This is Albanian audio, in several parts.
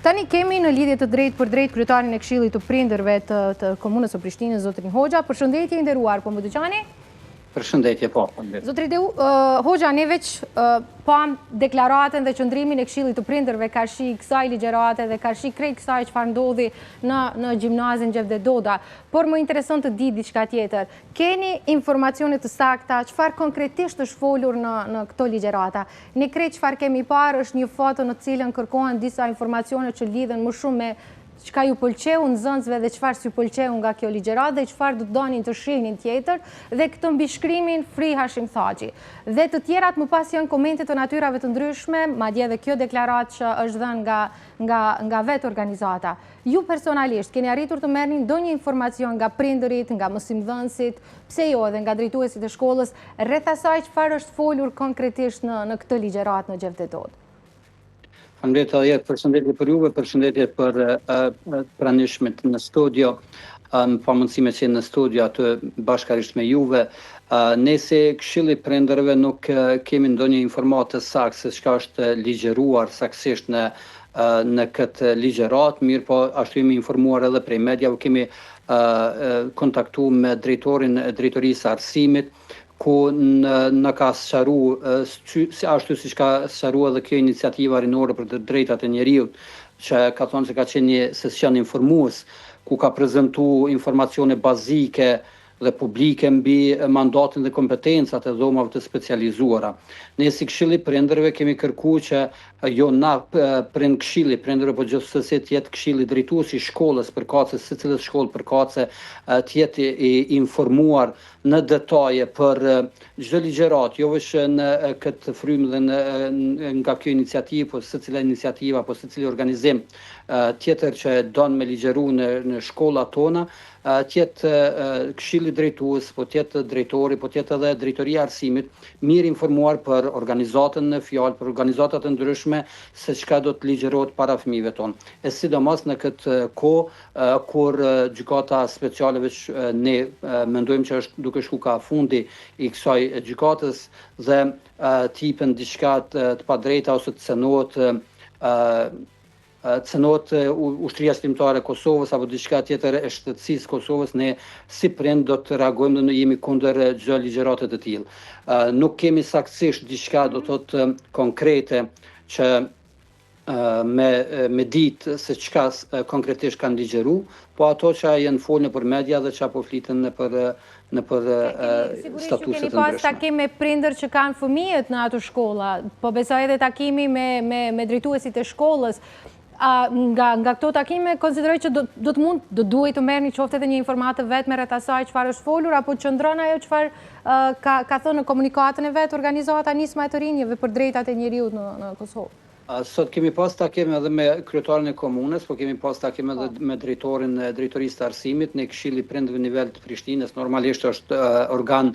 Tani kemi në lidhje të drejtpërdrejtë kryetarin e Këshillit të Prindërve të, të Komunës së Prishtinës, zotrin Hoxha. Përshëndetje i nderuar, po më dëgjoni? Përshëndetje, po. Zotri Deu, Hoxha, ne veç pamë deklaratën dhe qëndrimin e Këshillit të Prindërve karshi kësaj ligjërate dhe karshi krejt kësaj çfarë ndodhi në në gjimnazin Xhevdet Doda. Por më intereson të di diçka tjetër. Keni informacione të sakta çfarë konkretisht është folur në në këto ligjërata? Ne krejt çfarë kemi parë është një foto në të cilën kërkohen disa informacione që lidhen më shumë me çka ju pëlqeu nxënësve dhe çfarë s'ju pëlqeu nga kjo ligjëratë dhe çfarë do të donin të shihnin tjetër dhe këtë mbishkrimin Free Hashim Thaçi. Dhe të tjerat më pas janë komente të natyrave të ndryshme, madje edhe kjo deklaratë që është dhënë nga nga nga vetë organizata. Ju personalisht keni arritur të merrni ndonjë informacion nga prindërit, nga mësimdhënësit, pse jo edhe nga drejtuesit e shkollës rreth asaj çfarë është folur konkretisht në në këtë ligjëratë në Xhevdet Dodë? Faleminderit edhe njëherë, përshëndetje për juve, përshëndetje për të pranishmit në studio. Në pamundësi me qenë në studio aty bashkarisht me juve. Ne si Këshilli i Prindërve nuk kemi ndonjë informatë të saktë se çka është ligjëruar saktësisht në në këtë ligjëratë, mirëpo ashtu jemi informuar edhe prej mediave, kemi kontaktu me drejtorin e drejtorisë së arsimit, ku na ka sqaru, si ashtu siç ka sqaru edhe kjo iniciativa rinore për të drejtat e njeriut, që ka thonë se ka qenë një sesion informues, ku ka prezentu informacione bazike dhe publike mbi mandatin dhe kompetencat e dhomave të specializuara. Ne si Këshilli i Prindërve kemi kërku që jo na prind Këshilli i Prindërve, po gjithsesi të jetë Këshilli Drejtues i shkollës përkatëse, secilës shkollë përkatëse, të jetë i informuar në detaje për çdo ligjëratë, jo veç në këtë frymë dhe në nga kjo iniciativë, po secila iniciativë apo secili organizim tjetër që don me ligjëru në në shkollat tona, të jetë këshilli drejtues, po të jetë drejtori, po të jetë edhe drejtoria e arsimit, mirë informuar për organizatën në fjalë, për organizatat e ndryshme se çka do të ligjërohet para fëmijëve tonë. E sidomos në këtë kohë kur gjykata speciale veç ne mendojmë që është duke shku ka fundi i kësaj gjykatës dhe të jepen diçka të padrejta ose të cenohet cenohet ushtria çlirimtare e Kosovës apo diçka tjetër e shtetësisë së Kosovës, ne si prind do të reagojmë dhe ne jemi kundër çdo ligjërate të tillë. Nuk kemi saktësisht diçka do të thotë konkrete që me me ditë se çka konkretisht kanë ligjëru, po ato që janë folë nëpër media dhe që po fliten nëpër nëpër statuse të ndryshme. Sigurisht ju keni pas takim me prindër që kanë fëmijët në ato shkolla, po besoj edhe takimi me me me drejtuesit e shkollës. A, nga, nga këto takime, konsideroj që do, do të mund, do duhej të merrni qoftë edhe një informatë të vetme rreth asaj çfarë është folur, apo qëndron ajo çfarë ka, ka thënë në komunikatën e vet organizata Nisma e të Rinjve për drejtat e njeriut në, në Kosovë. Sot kemi pas takim edhe me kryetarin e komunës, po kemi pas takim edhe po. me drejtorin e drejtorisë të arsimit, ne Këshilli i Prindërve në nivel të Prishtinës normalisht është organ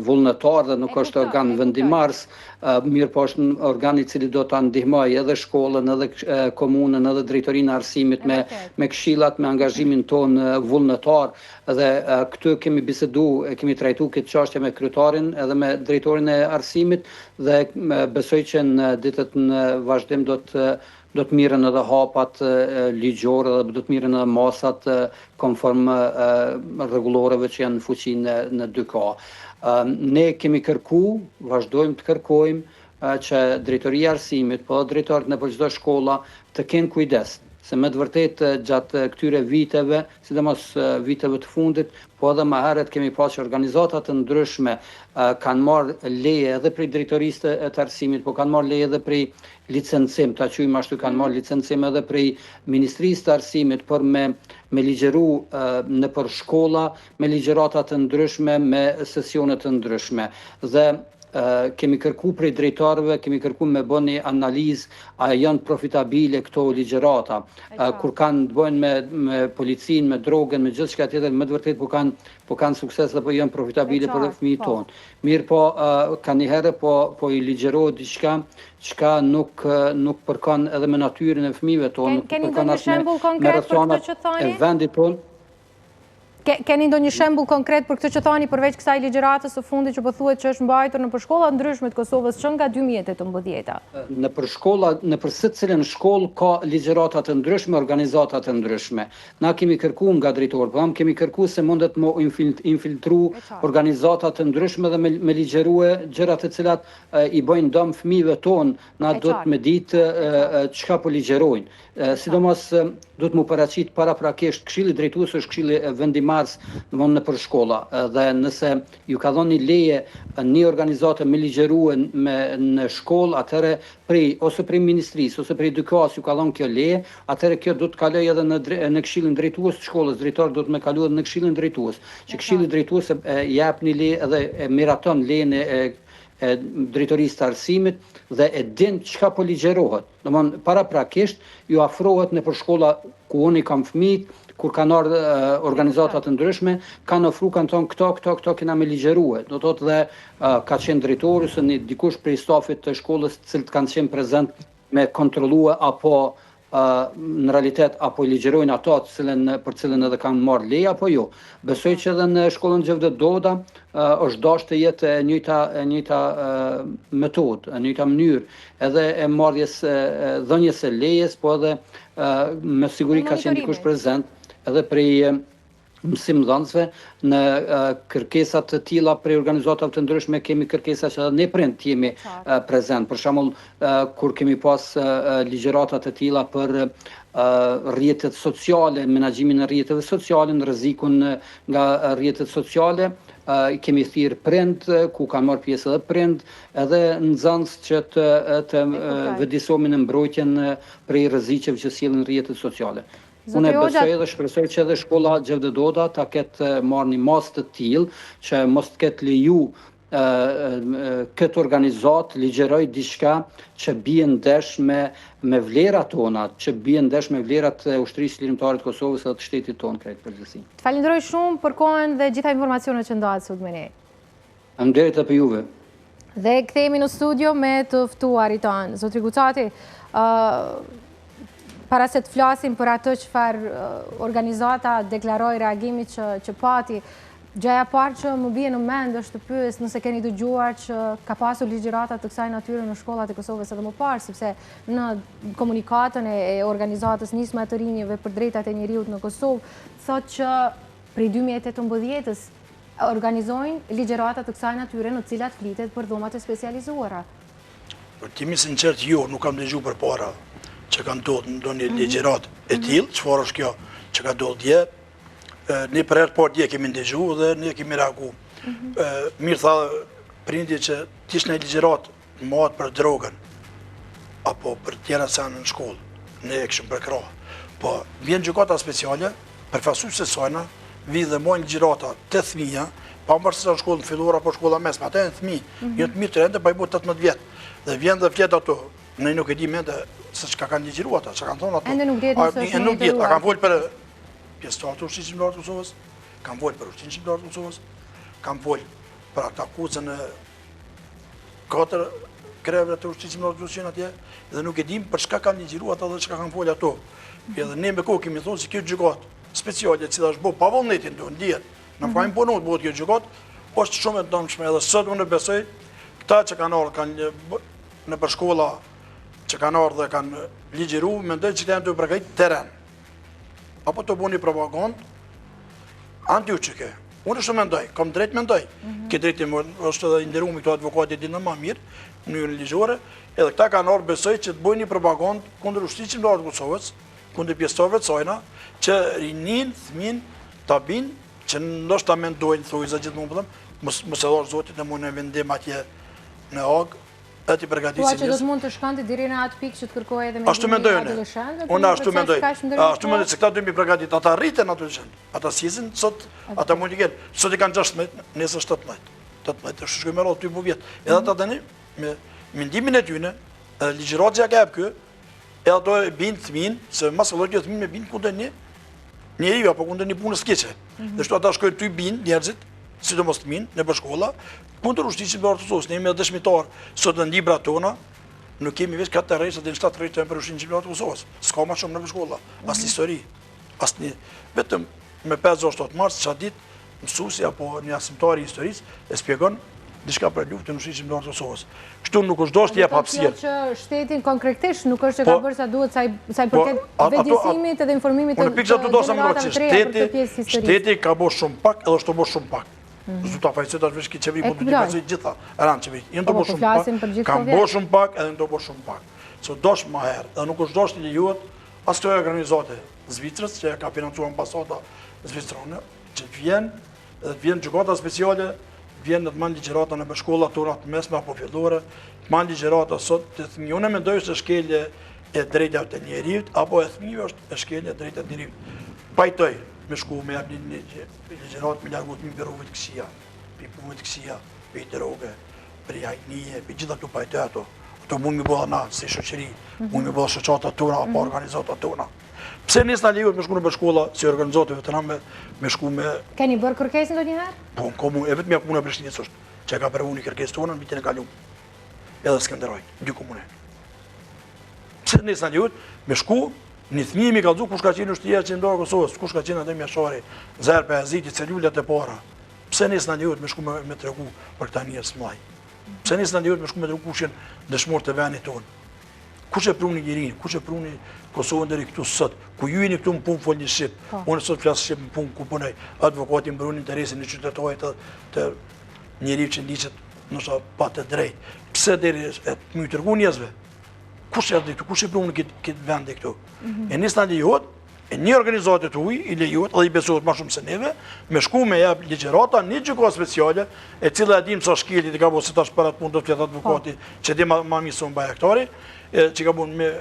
vullnetar dhe nuk është organ vendimmarrës, mirëpo është organ i cili do ta ndihmojë edhe shkollën, edhe komunën, edhe drejtorinë e arsimit me me këshillat, me angazhimin tonë vullnetar dhe këtu kemi bisedu, e kemi trajtu këtë çështje me kryetarin edhe me drejtorin e arsimit Dhe besoj që në ditët në vazhdim do të do të mirren edhe hapat ligjore dhe do të mirren edhe masat konform rregulloreve që janë në fuqi në në 2K. Ne kemi kërku, vazhdojmë të kërkojmë që drejtoria e arsimit, po edhe drejtorët nëpër çdo shkolla të kenë kujdes, se me të vërtetë gjatë këtyre viteve, sidomos viteve të fundit, po edhe më herët kemi pa që organizata të ndryshme kanë marrë leje edhe prej drejtorisë të arsimit, po kanë marrë leje edhe prej licencim, ta quajmë ashtu, kanë marrë licencim edhe prej Ministrisë të Arsimit për me me ligjëru nëpër shkolla, me ligjërata të ndryshme, me sesione të ndryshme. Dhe kemi kërku prej drejtorëve, kemi kërku me bo një analizë a janë profitabile këto ligjërata, kur kanë të bëjnë me, me policinë, me drogën, me gjithçka tjetër, me të vërtetë po kanë po kanë sukses dhe po janë profitabile për fëmijët po. tonë. Mirëpo, kanjëherë po po i ligjërohet diçka çka nuk nuk përkon edhe me natyrën e fëmijëve tonë, nuk përkon as me me rrethanat e vendit tonë. Keni ndonjë shembull konkret për këtë që thoni përveç kësaj ligjëratës së fundit që po thuhet që është mbajtur nëpër shkolla të ndryshme të Kosovës që nga 2018-a? Nëpër shkolla, nëpër secilën shkollë ka ligjërata të ndryshme, organizata të ndryshme. Na kemi kërku nga drejtorët, po kemi kërku se mundet me u infiltru organizata të ndryshme dhe me ligjërue gjëra të cilat i bëjnë dëm fëmijëve tonë, na duhet me ditë çka po ligjërojnë. Sidomos duhet mu paraqit paraprakisht Këshilli Drejtues është këshilli vendimmarrës domethënë nëpër shkolla dhe nëse ju ka dhënë një leje një organizate me ligjërue me në shkollë atëherë prej ose prej ministrisë ose prej DKA-s ju ka dhënë kjo leje atëherë kjo duhet të kalojë edhe në në Këshillin Drejtues të shkollës drejtor duhet me kalu edhe në Këshillin Drejtues që Këshilli Drejtues e jep një leje edhe e miraton lejen e e drejtorisë të arsimit dhe e din çka po ligjërohet. Domthon paraprakisht ju afrohet nëpër shkolla ku unë i kam fëmijët, kur kanë ardhur organizata të ndryshme, kanë ofru, kanë thonë këto, këto, këto kena me ligjërue. Do thotë dhe ka qenë drejtori ose një dikush prej stafit të shkollës të cilët kanë qenë prezent me kontrollue apo në realitet apo i ligjërojnë ato të cilën, për cilën edhe kanë marrë leje apo jo. Besoj që edhe në shkollën Xhevdet Doda është dashtë të jetë e njëjta e njëjta metodë, e njëjta mënyrë edhe e marrjes dhënies së lejes, po edhe me siguri ka qenë dikush prezent edhe prej mësimdhënësve në kërkesa të tilla prej organizatave të ndryshme kemi kërkesa që edhe ne prind të jemi prezent. Për shembull, kur kemi pas ligjërata të tilla për rrjetet sociale, menaxhimin e rrjeteve sociale, në rrezikun nga rrjetet sociale, i kemi thirrë prind, ku kanë marrë pjesë edhe prind, edhe nxënës që të të vetëdijesohemi në mbrojtjen prej rreziqeve që sjellin rrjetet sociale. Unë besoj dhe shpresoj që edhe shkolla Xhevdet Doda ta ketë marrë një masë të tillë që mos të ketë leju këtë organizatë të ligjërojë diçka që bie ndesh me me vlerat tona, që bie ndesh me vlerat e Ushtrisë Çlirimtare të Kosovës dhe të shtetit tonë krejt përgjithësi. Të falenderoj shumë për kohën dhe gjitha informacionet që ndatë sot me ne. Faleminderit edhe për juve. Dhe kthehemi në studio me të ftuarit tanë. Zotri Gucati, para se të flasim për atë çfarë organizata deklaroi reagimi që, që pati, gjëja e parë që më bie në mend është të pyes nëse keni dëgjuar që ka pasur ligjërata të kësaj natyre në shkollat e Kosovës edhe më parë, sepse në komunikatën e organizatës Nisma e të Rinjve për drejtat e njeriut në Kosovë, thotë që prej 2018-ës organizojnë ligjërata të kësaj natyre në të cilat flitet për dhomat e specializuara. Për të jemi sinqert, jo, nuk kam dëgju përpara që ka ndodhë ndonjë mhm. ligjëratë e mhm. tillë, çfarë është kjo që ka ndodhë dje, ne për herë të parë dje kemi ndëgju dhe ne kemi reagu. Mhm. Mirë tha prindi që t'ishte një ligjëratë Mahet për drogën, apo për tjera sene në shkollë, ne e kishim përkrah. Po, vjen gjykata speciale, përfaqësuesit e sajna, vijnë dhe majnë ligjërata te fëmija, pavarësisht në shkollën fillore apo shkolla mesme, ata janë fëmijë, mm -hmm. janë të mitur ende pa i bo 18 vjet. Dhe vjen dhe flet ato, ne nuk e dimë ende se çka kanë ligjëru ata, çka kanë thonë ato. Ende nuk dihet nëse është nuk dihet, a kanë folë për pjesëtarë të Ushtrisë Çlirimtare të Kosovës, kanë folë për Ushtrinë Çlirimtare të Kosovës, kanë folë për aktakuzën e katër krerëve të Ushtrisë Çlirimtare të Kosovës atje dhe nuk e dim për çka kanë ligjëruar ata dhe çka kanë folë ato. Edhe ne me kohë kemi thonë se kjo gjykatë speciale e cila është bo pa vullnetin tonë, dihet, në mm -hmm. punu të bëhet kjo gjykatë, është shumë e dëmshme edhe sot unë besoj këta që kanë ardhur kanë nëpër shkolla që kanë ardhur dhe kanë ligjëru, mendoj që këta janë tu përgatit teren. Apo tu bo një propagandë anti-UÇK. Unë ashtu mendoj, kam drejt mendoj. Mm -hmm. Ke drejt është edhe i nderuar këtu avokati e din ma mirë, në mënyrën ligjore, edhe këta kanë ardhur besoj që të bëjnë një propagandë kundër Ushtrisë Çlirimtare të Kosovës, kundër pjesëtarëve të sajna, që rinin, fëmin, ta bin, që ndoshta mendojnë, thojza gjithmonë po them, mos mos e dhashtë Zoti të mund në vendim atje në Hagë, edhe t'i përgatisin. Thua që do të mund të shkonte deri në atë pikë që të kërkohej edhe mendimi i adoleshentëve? Unë ashtu mendoj. Ashtu mendoj se këta duhet mi përgatit, ata rriten adoleshent. Ata sjellin sot, ata mund të kenë, sot i kanë 16, nesër 17. 18, është shkoj me radhë ty po vjet. Edhe ata tani me mendimin e tyre, edhe ligjëratë që ja ka jep ky, edhe ato e bind fëmin, se më së lloji fëmin me bind kundër një njeriu apo kundër një punës keqe. Mm -hmm. Dhe shtu ata shkojnë ty bind njerëzit, sidomos fëmin nëpër shkolla, kundër ushtrisë çlirimtare të Kosovës. Ne jemi edhe dëshmitar sot në librat tona, nuk kemi veç 4 rreshta deri në 7 rreshta për ushtrinë çlirimtare të Kosovës. S'ka më shumë nëpër shkolla, as mm -hmm. histori. Asnjë, vetëm me 5-7 mars, qatë ditë, mësusi apo një arsimtar i historisë e spjegon diçka për luftën e Ushtrisë Çlirimtare të Kosovës. Kështu nuk është dashtë t'i jep hapësirë. Që shtetin konkretisht nuk është që ka po, bërë sa duhet sa i sa i po, përket vetëdijësimit edhe informimit të gjeneratave të reja për këtë pjesë historisë. Shteti ka bërë shumë pak edhe është tu bërë shumë pak. Mhm. S'du ta fajësoj tash veç këtë qeveri, po du t'i fajësoj gjitha. Rand qeveri. Janë tu po, bërë shumë pak. Kanë bërë shumë pak edhe janë tu bërë shumë pak. S'u dasht më herë, edhe nuk është dashtë të lejohet as kësaj organizate Zvicrës që e ka financuar ambasada zvicerane, që të vjen dhe të vjen gjykata speciale, vjen dhe të man ligjërata nëpër shkollat tona të mesme apo fillore, të man ligjërata sot të fëmijë. Unë mendoj se shkelje e drejtave të njeriut apo e fëmijëve është e shkelje e drejtave të njeriut. Pajtoj me shku me jap një ligjëratë me largu fëmijën prej rrugëve të këqija, prej punëve të këqija, prej droge, prej hajnie, prej gjitha këto pajtoj ato. Ato mund mi bo na si shoqëri, mhm. mund mi bo shoqatat tona apo mhm. organizatat tona. Pse ne s'na lejohet me shku nëpër shkolla si organizatë e veteranëve me shku me Keni bërë kërkesë ndonjëherë? Po, në komunë, e vetmja komuna e Prishtinës është që e ka pranuar një kërkesë tonë në vitin e kaluar. Edhe Skenderaj, dy komune. Pse ne s'na lejohet me shku një fëmijë mi kallzu kush ka qenë ushtria çlirimtare e Kosovës, kush ka qenë Adem Jashari, Zahir Pajaziti, celulat e para. Pse ne s'na lejohet me shku me, me tregu për këta njerëz të mëdhenj? Pse ne s'na lejohet me shku me tregu kush janë dëshmorët e vendit tonë? Kush e pruni lirinë, kush e pruni Kosovën deri këtu sot, ku ju jeni këtu në punë folni shqip, po. unë sot flas shqip në punë ku punoj, advokati mbron interesin e qytetarit të, të njeriut që ndiqet ndoshta pa të drejtë. Pse deri e të më tregu njerëzve? Kush e këtu, kush e pruni këtë këtë vend këtu? Mm -hmm. E ne s'na lejohet, e një organizate të huj i lejohet dhe i besohet ma shumë se neve, me shku me jap ligjërata një gjykatë speciale, e cila e dim sa shkelje i ka bo, se tash për atë punë do të flet advokati, po. që di ma, ma mirë se unë Bajraktari, e, që ka bo me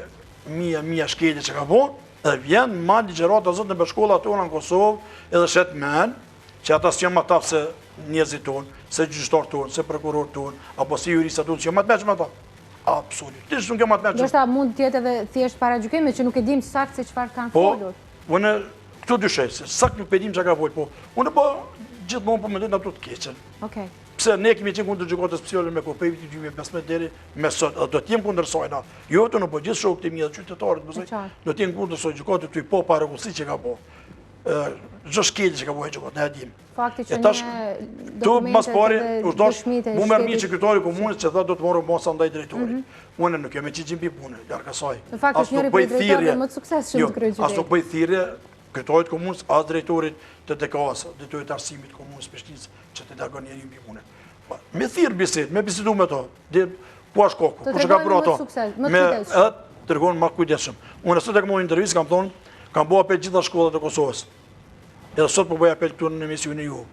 mija, mija shkelje që ka bo, dhe vjen ma ligjërata sot nëpër shkollat tona në Kosovë, edhe shet men, që ata s'janë ma t'aftë se njerëzit tonë, se gjyqtarët tonë, se prokurorët tonë, apo se juristat tonë, s'janë ma të meçëm ata. Absolutisht nuk janë ma të meçëm. Ndoshta mund të jetë edhe thjesht paragjykime që nuk e dim saktë se çfarë kanë po, folur. Po, unë këtu dyshoj se saktë nuk e dim çka ka folur, po unë po gjithmonë po mendoj ato të keqen. Okej. Pse ne kemi qenë kundër gjykatës speciale me kohë prej vitit 2015 deri me sot, dhe do të jem kundër saj na. Jo vetëm po gjithë shokët e mi dhe qytetarët, besoj, do të jenë kundër saj gjykate tu i pa parregullsi që ka bo. Çdo shkelje që ka bo ajo gjykatë, ne e dim. Fakti që një dokumentet dhe dëshmitë e shtetit... Mu merr mirë që kryetari i komunës që tha do të marrë masa ndaj drejtorit. Mhm. Unë nuk jam me qenë pi pune, larg asaj. Në fakt është njëri prej drejtorëve më të suksesshëm jo, të kryeqytetit. As nuk bëj thirrje kryetarit të komunës, as drejtorit të DKA-së, drejtorit të arsimit të komunës Prishtinës, që të largon njerin pi pune. Po, me thirrë bisedë, me bisedu me to, dhe ku është koku, kush e ka bërë ato. Me edhe të tregohen më kujdesshëm. Unë sot e kam në intervistë, kam thonë, kam bo apel gjitha shkollat e Kosovës. Edhe sot po bëj apel këtu në emisionin e ju.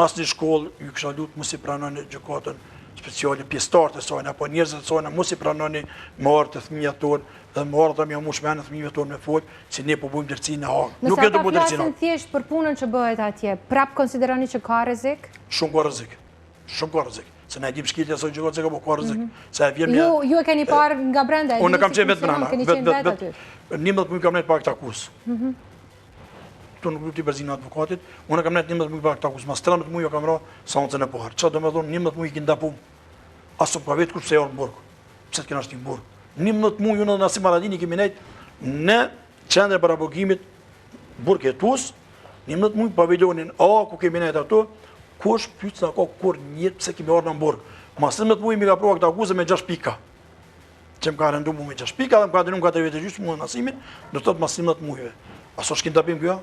Asnjë shkollë ju kisha lutë mos i pranoni gjykatën speciale pjesëtarët e saj apo njerëzit e saj mos i pranoni me ardhë te fëmijët tonë dhe me ardhë me mush mendjen fëmijëve tonë me fol se ne po bëjmë drejtësi në Hagë. Nuk e do bëjmë drejtësi. Nëse ata flasin thjesht për punën që bëhet atje, prap konsideroni që ka rrezik? Shumë ka rrezik. Shumë ka rrezik. Se ne e dim shkeljet e asaj gjykate se ka bo ka rrezik. Mhm. Se e vjen Ju ju e keni parë nga brenda, e Unë kam qenë vetë brenda, vetë vetë vetë. 11 muaj kam nejt pa aktakuzë. Mhm. Këtu nuk du t'i përzihem advokatit, unë kam nejt 11 muaj pa aktakuzë, mas 13 muaj kam ra seancën e parë. Çka do me thonë 11 muaj kina punë. As s'më ka vetë kush pse janë në burg. Pse të kena shti në burg. 11 muaj unë dhe Nasim Haradini kemi nejt në qendrën e paraburgimit burg hetues, 11 muaj pavilonin A ku kemi nejt ato, kush pyet s'na ka kurrë njetë pse kemi ardhur në burg. Mas 13 muaj mi ka pru aktakuzë me 6 pika. që më ka rëndu mu me 6 pika dhe më ka dënu 4 vjet e gjysmë mua Nasimin, do të thotë mas 11 mujve. A s'është kidnapim kjo?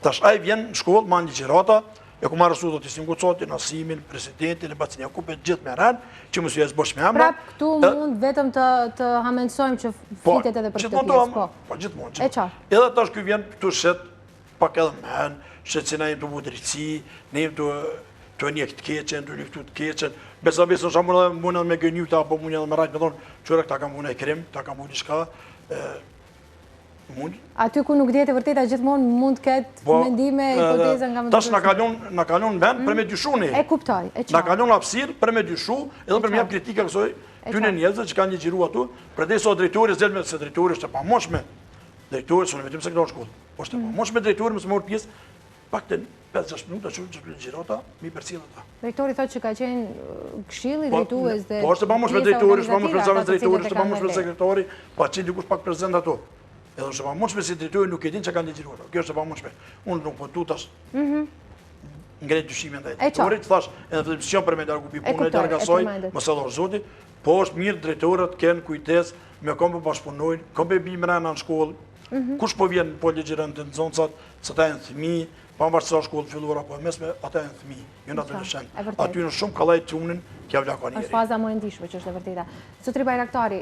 Tash ai vjen në shkollë, man ligjërata, e ku marrë arrestu Isim Gucatin, Nasimin, presidentin, e bacën Jakupin, gjithë me rend, që mos ju e zbosh me emra. Prap këtu mund vetëm të, të hamendësojmë që po, flitet edhe për këtë pjesë. Po, po gjithmonë. E qartë. Edhe tash ky vjen këtu shet pak edhe men, shet se na jemi tu bo drejtësi, ne jemi tu tu e njek të keqen, tu luftu të keqen, besa besë në shumë edhe mund edhe me gënjy këta, apo mund edhe me rrejt me thonë, qyre këta kanë bo naj krim, këta kanë bo diçka, mund. Aty ku nuk dihet e vërteta gjithmonë mund të ketë po, mendime, hipoteza nga më Tash na ka lon, na ka lon vend për me mm. dyshu ne. E kuptoj, e qartë. Na ka lon hapësirë për me dyshu, edhe për me jap kritika kësaj këtyne njerëzve që kanë ligjëru atu, përderisa drejtori s'del me se drejtori është e pamundshme. Drejtori s'u vetëm sekretar shkollë. Po është e pamundshme drejtori mos marr pjesë paktën 5-6 minuta që që ligjërata mi përcjell ata. Drejtori thotë që ka qenë këshilli po, drejtues dhe Po është e pamundshme drejtori, është e pamundshme zëvendës drejtori, është e pamundshme sekretari, pa qenë dikush pak prezent ato. Edhe është e pamundshme si drejtori nuk e din çka kanë ligjëruar. Kjo është e pamundshme. Unë nuk po du tash mhm. ngre dyshime ndaj drejtorit, thash edhe fillim s'jam për me largu pi pune larg asaj, mos e dhashtë Zoti, po është mirë drejtorët kenë kujdes me kon po bashkëpunojnë, kon po bi mrena në shkollë, mhm. kush po vjen po ligjëron te nxënësat, se ata janë fëmijë, pavarësisht se shkollë filluar apo e mesme, ata janë fëmijë, janë adoleshent. Aty në shumë kollaj trunin, t'ja vlakon njeri. Është faza më e ndjeshme që është e vërteta. Zotri Bajraktari,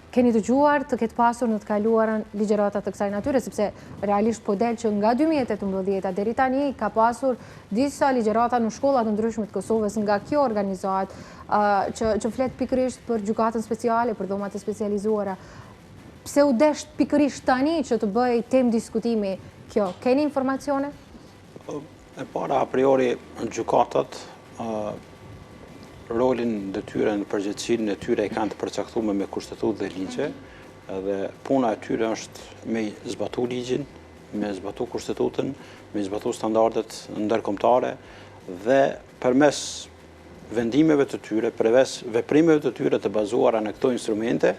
Keni dëgjuar të ketë pasur në të kaluarën ligjërata të kësaj natyre, sepse realisht po del që nga 2018 deri tani ka pasur disa ligjërata në shkolla të ndryshme të Kosovës nga kjo organizatë që, që flet pikërisht për gjykatën speciale, për dhomat e specializuara. Pse u desht pikërisht tani që të bëhej temë diskutimi kjo? Keni informacione? E para, a priori, gjykatat, rolin, detyrën, përgjegjësinë e tyre e kanë të përcaktume me kushtetutë dhe ligje, dhe puna e tyre është me zbatu ligjin, me zbatu kushtetutën, me zbatu standardet ndërkombëtare dhe përmes vendimeve të tyre, përmes veprimeve të tyre të bazuara në këto instrumente,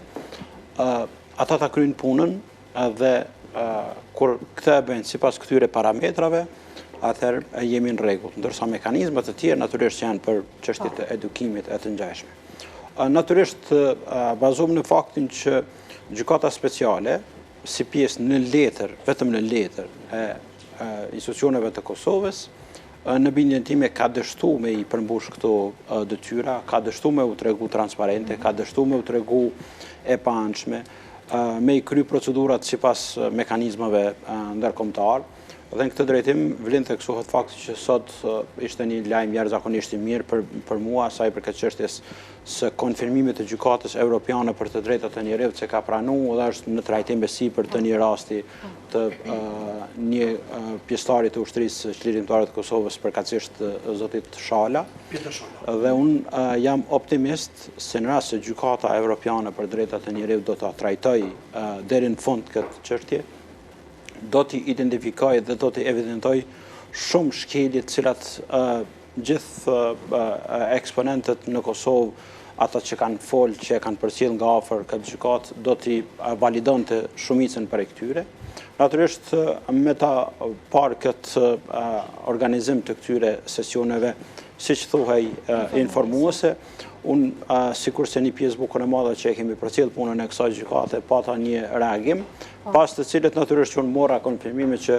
ata ta kryjnë punën Dhe kur këtë e bëjnë sipas këtyre parametrave, atëherë jemi në rregull. Ndërsa mekanizmat të tjerë natyrisht që janë për çështje të edukimit e të ngjashme. Natyrisht bazohem në faktin që gjykata speciale si pjesë në letër, vetëm në letër e institucioneve të Kosovës, në bindjen time ka dështu me i përmbush këto detyra, ka dështu me u tregu transparente, ka dështu me u tregu e paanshme, me i kry procedurat sipas mekanizmave ndërkombëtar dhe në këtë drejtim vlen të theksohet fakti që sot ishte një lajm jashtëzakonisht i mirë për për mua sa i përket çështjes së konfirmimit të Gjykatës Evropiane për të Drejtat e Njeriut se ka pranu dhe është në trajtim e sipër të një rasti të një pjesëtari të Ushtrisë Çlirimtare të Kosovës, përkatësisht zotit Shala. Dhe unë jam optimist se në rast se Gjykata Evropiane për Drejtat e Njeriut do ta trajtojë deri në fund këtë çështje, do t'i identifikojë dhe do t'i evidentojë shumë shkelje të cilat gjithë eksponentët në Kosovë, ata që kanë folë, që e kanë përcjellë nga afër këtë gjykatë, do t'i validonte shumicën prej këtyre. Natyrisht, me ta parë këtë organizim të këtyre sesioneve, siç thuhej, informuese, Unë, sikurse një pjesë bukur e madhe që e kemi përcjellë punën e kësaj gjykate, pata një reagim, po. pas të cilit natyrisht që unë mora konfirmime që,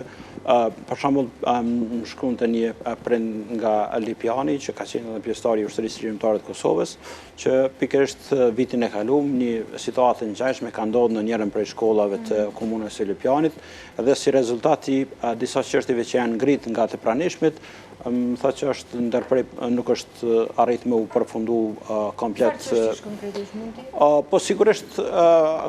për shembull, më shkruante një prind nga Lipjani, që ka qenë edhe pjesëtar i Ushtrisë Çlirimtare të Kosovës, që pikërisht vitin e kalum një situatë e ngjashme ka ndodhur në njërën prej shkollave të mm. komunës së Lipjanit, dhe si rezultat i disa çështjeve që janë ngrit nga të pranishmit, Më tha që është ndërpre, nuk është arrit me u përfundu komplet. Çfarë çështjesh konkretisht mund t'i? Po sigurisht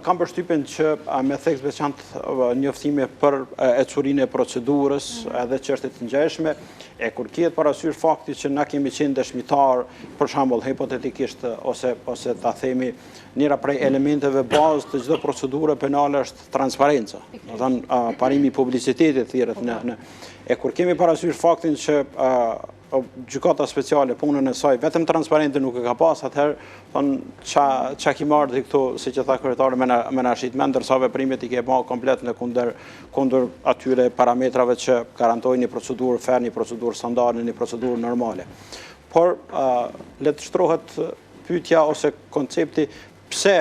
kam përshtypjen që me theks të veçantë njoftime për ecurinë e procedurës mhm. edhe çështje të ngjashme, e kur kihet parasysh fakti që na kemi qenë dëshmitar, për shembull hipotetikisht ose ose ta themi njëra prej elementeve bazë të çdo procedure penale është transparenca. Domethënë parimi i publicitetit thirret në në E kur kemi parasysh faktin që gjykata speciale punën e saj vetëm transparente nuk e ka pas, atëherë thonë ça ça ki marrë ti këtu, siç e tha kryetari me na me na shit mend, ndërsa veprimet i ke ba komplet në kundër kundër atyre parametrave që garantojnë një procedurë fer, një procedurë standarde, një procedurë normale. Por le të shtrohet pyetja ose koncepti Pse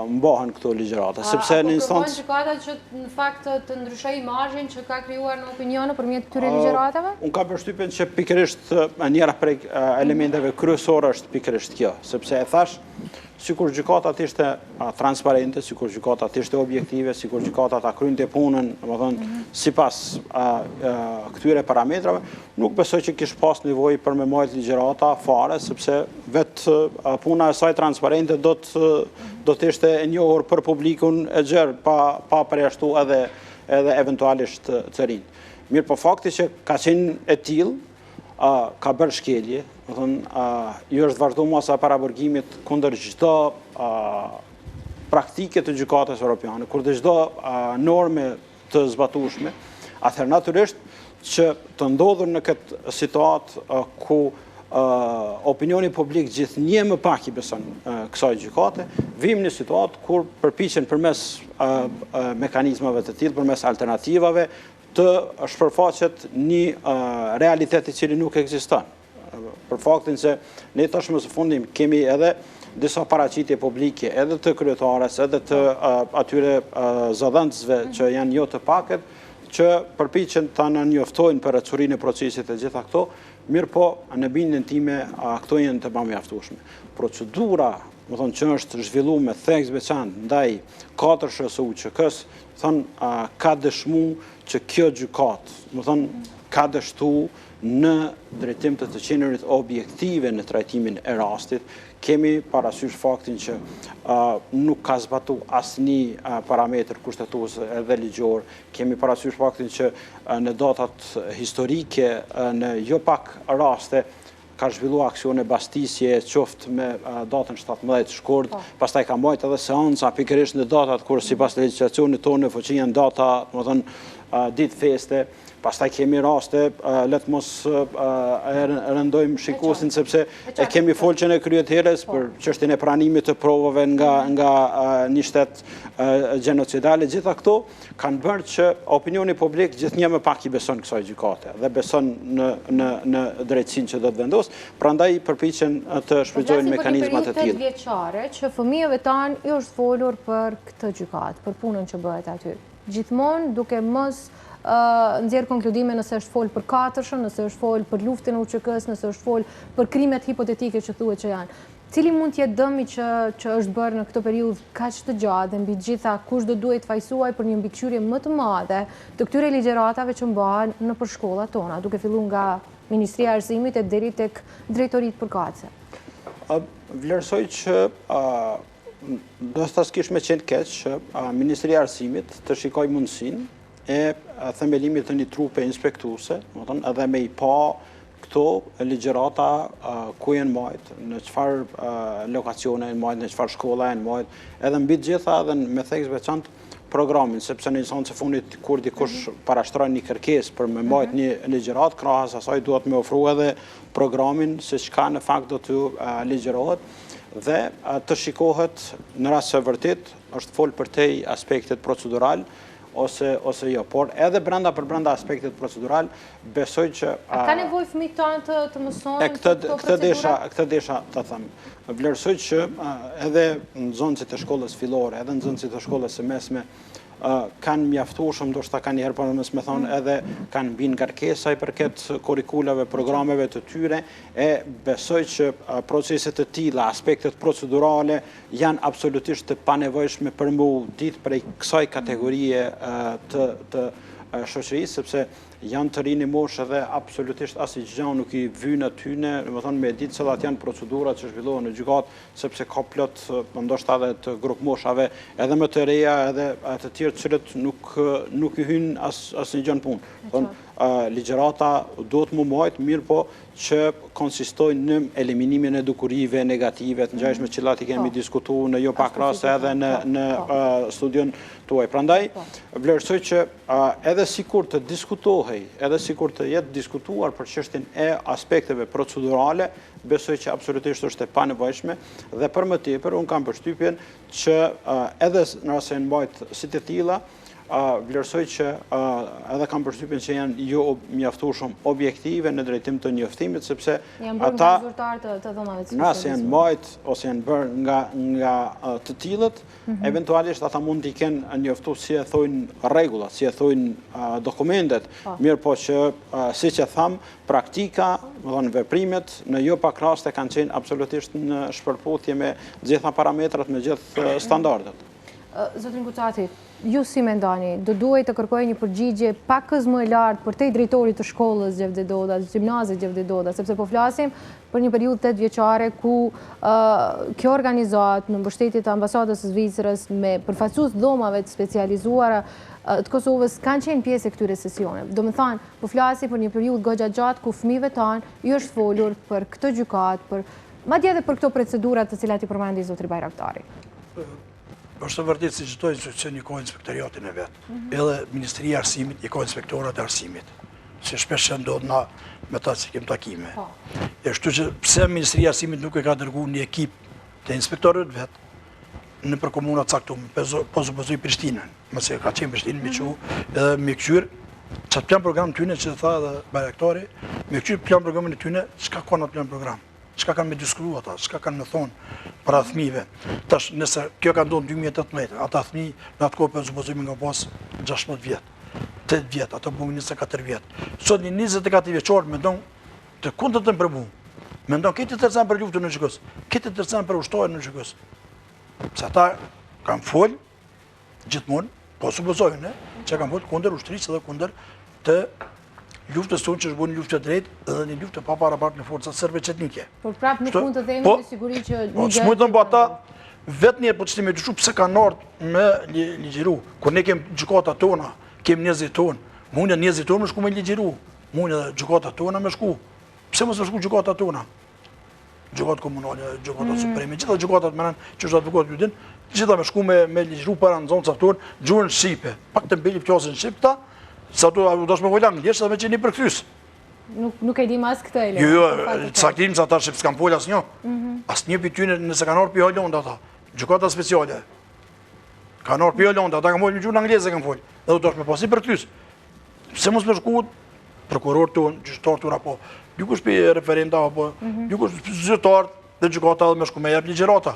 mbahen këto ligjërata? Sepse në instancë... A po kërkon gjykata që në fakt të ndryshojë imazhin që ka krijuar në opinion nëpërmjet këtyre ligjëratave? Unë kam përshtypjen që pikërisht njëra prej elementeve kryesore është pikërisht kjo, sepse e thash, sikur gjykata të ishte transparente, sikur gjykata të ishte objektive, sikur gjykata ta kryente punën, domethënë, mhm. sipas këtyre parametrave, Nuk besoj që kish pas nevojë për me majt ligjërata fare, sepse vetë puna e saj transparente do të do të ishte e njohur për publikun e gjerë, pa pa përjashtu edhe edhe eventualisht të rinjtë. Mirëpo fakti që ka qenë e tillë, ka bërë shkelje, domethënë, ju është vazhdu masa e paraburgimit kundër çdo praktike të gjykatës europiane, kundër çdo norme të zbatueshme, atëherë natyrisht që të ndodhur në këtë situatë ku Opinioni publik gjithnjë më pak i beson kësaj gjykate, vijmë në situatë kur përpiqen përmes mekanizmave të tillë, përmes alternativave, të shpërfaqet një realitet i cili nuk ekziston. Për faktin se ne tashmë së fundi kemi edhe disa paraqitje publike, edhe të kryetares, edhe të atyre zëdhënësve që janë jo të pakët, që përpiqen të na njoftojnë për ecurinë e procesit e gjitha këto, Mirëpo, në bindjen time, këto janë të pamjaftueshme. Procedura, domethonë, që është zhvillu me theks veçantë ndaj katërshës së UÇK-së, thonë, ka dëshmu që kjo gjykatë, domethonë, ka dështu në drejtim të të qenurit objektive në trajtimin e rastit, kemi parasysh faktin që nuk ka zbatu asnjë parametër kushtetues edhe ligjor, Kemi parasysh faktin që në datat historike, në jo pak raste, ka zhvillu aksione bastisje, qoftë me datën 17 shkurt, po. pastaj ka mbajt edhe seanca pikërisht në datat kur sipas legjislacionit tonë në fuqi janë data, domethonë, ditë feste, pastaj kemi raste, le të mos e rëndojmë shikuesin, sepse e kemi folë që në krye të herës po. për çështjen e pranimit të provave nga, nga një shtet gjenocidal, e gjitha këto, kanë bërë që opinioni publik gjithnjë më pak i beson kësaj gjykate dhe beson në në në drejtësinë që do të vendosë, prandaj përpiqen të shfrytëzojnë mekanizma të tillë. Për një periudhë vjeçare që fëmijëve tanë ju është folur për këtë gjykatë, për punën që bëhet aty. Gjithmonë duke mos nxjerrë konkludime nëse është folë për katërshën, nëse është folë për luftën e UÇK-së, nëse është folë për krimet hipotetike që thuhet që janë. Cili mund të jetë dëmi që që është bërë në këtë periudhë kaq të gjatë dhe mbi të gjitha kush do duhej të fajësohej për një mbikëqyrje më të madhe të këtyre ligjëratave që mbahen nëpër shkollat tona, duke fillu nga Ministria e Arsimit e deri tek drejtoritë përkatëse? Vlerësoj që ndoshta s'kish me qenë keq që Ministria e Arsimit të shikojë mundësinë e themelimit të një trupe inspektuese, domethonë edhe me i pa Këto ligjërata ku janë majt, në çfarë lokacione janë majt, në çfarë shkolla janë majt, edhe mbi të gjitha edhe me theks veçantë programin, sepse në instancë të fundit kur dikush mhm. parashtron një kërkesë për me majt mhm. një ligjëratë, krahas asaj duhet me ofru edhe programin se çka në fakt do të ligjërohet dhe të shikohet në rast se vërtet është folë përtej aspektit procedural ose ose jo, por edhe brenda për brenda aspektit procedural besoj që... A ka nevojë fëmijët tanë të, të mësojnë këto procedura? Këtë desha, këtë desha të them. Vlerësoj që edhe nxënësit e shkollës fillore, edhe nxënësit e shkollës së mesme, kanë mjaftueshëm, ndoshta kanjëherë për mos me thonë mm. edhe kanë mbingarkesë sa i përket kurrikulave, programeve të tyre, e besoj që proceset të tilla, aspektet procedurale janë absolutisht të panevojshme për m'u ditë prej kësaj kategorie të, të shoqërisë, sepse Janë të rinj në moshë dhe absolutisht asnjë gjë nuk i vyn atyne, domethënë me ditë cilat janë procedurat që zhvillohen në gjykatë, sepse ka plot po ndoshta edhe të grupmoshave edhe më të reja edhe të tjerë të cilët nuk nuk i hyn as asnjë gjë në punë. Thonë ligjërata duhet m'u majt, mirëpo që konsistojnë në eliminimin e dukurive negative të ngjashme të cilat i kemi po. diskutu në jo pak raste edhe në po. në po. studion tuaj. Prandaj vlerësoj që Edhe sikur të diskutohej, edhe sikur të jetë diskutuar për çështjen e aspekteve procedurale, besoj që absolutisht është e panevojshme dhe për më tepër unë kam përshtypjen që edhe në rast se janë mbajt si të tilla, vlerësoj që edhe kam përshtypjen që janë jo mjaftueshëm objektive në drejtim të njoftimit sepse ata zyrtarë të, të dhomave të Në rast se janë mbajt ose janë bërë nga nga të tillët, Mhm. Eventualisht ata mund t'i kenë njoftu si e thojnë rregullat, si e thojnë dokumentet, po. mirëpo që siç e thamë, praktika, domethonë veprimet, në jo pak raste kanë qenë absolutisht në shpërputhje me gjitha parametrat, me gjithë mhm. standardet. Zotrin Gucati, ju si mendoni, do duhej të kërkohej një përgjigje pakëz më e lartë përtej drejtorit të shkollës Xhevdet Doda, gjimnazit Xhevdet Doda, sepse po flasim për një periudhë tetëvjeçare ku kjo organizatë në mbështetje të ambasadës së Zvicrës me përfaqësues të dhomave të specializuara të Kosovës kanë qenë pjesë e këtyre sesioneve. Domethënë, po flasim për një periudhë goxha gjatë ku fëmijëve tanë ju është folur për këtë gjykatë, për madje edhe për këto procedura të cilat i përmendi zotri Bajraktari. Është e vërtetë se çdo institucion i ka inspektoriatin e vet. Mhm. Edhe Ministria e Arsimit i ka inspektorat e arsimit. Se shpesh që ndodh na. me ta që kem takime. Po. E shtu që pse Ministria e Arsimit nuk e ka dërgu një ekip të inspektorëve të vet nëpër komuna të caktume, po supozoj Prishtinën, mëse ka qenë Prishtinën, me çu edhe me këqyrë, qatë plan program tyne që tha edhe Bajraktari, me këqyrë plan programin e tyne, çka ka në plan program, çka kanë me diskutu ata, çka kanë me thonë para fëmijëve. Tash, nëse kjo ka ndodhë në 2018, ata fëmijë në atë kohë po supozoj me nga pas 16 vjet, 8 vjet, ato bënë 24 vjet. Sot një 24 vjeçar mendon të kundërtën për mu. Mendon këtë të tërësan për luftën e UÇK-së, këtë të tërësan për ushtarën e UÇK-së. Se ata kanë folë, gjithmonë, po supozojnë, që kanë folë kundër ushtrisë dhe kundër të luftës tonë që është bërë një luftë të drejtë dhe një luftë të pabarabartë në forcat serbe çetnike. Por prapë nuk mund të themi po, me siguri që po, një gjë... Po, po ata vetë një po që të me dyshu pse kanë ardhë me ligjiru. Kur ne kem gjykatat tona, kem njerëzit tonë, mund e njerëzit tonë me shku me ligjiru, mund edhe gjykatat tona me shku. Pse mos me shku gjykatat tona? Gjykatat komunale, gjykatat mm. supreme, gjitha gjykatat me rënë që është advokat ju din, gjitha me shku me, me ligjëru para nxënësave tonë, gjuhën shqipe, pak të mbeli flasin shqip ta, sa to u dash me fol anglisht, sa me qenë një përkthyes. Nuk, nuk e dim as këtë ele. Jo, jo, saktim se ata shqip s'kan fol asnjë. Mm -hmm. Asnjë prej tyne nëse kanë ardhur pi Holandë ata. Gjykata speciale. Kanë ardhur pi Holandë, ata kanë fol në gjuhën angleze kanë fol. Edhe u dash me pas ni përkthyes. Pse mos me shku prokurorët tonë, gjyqtarët tonë, apo dikush prej referenta, apo mhm. dikush zyrtar dhe gjykata edhe me shku me jep ligjërata.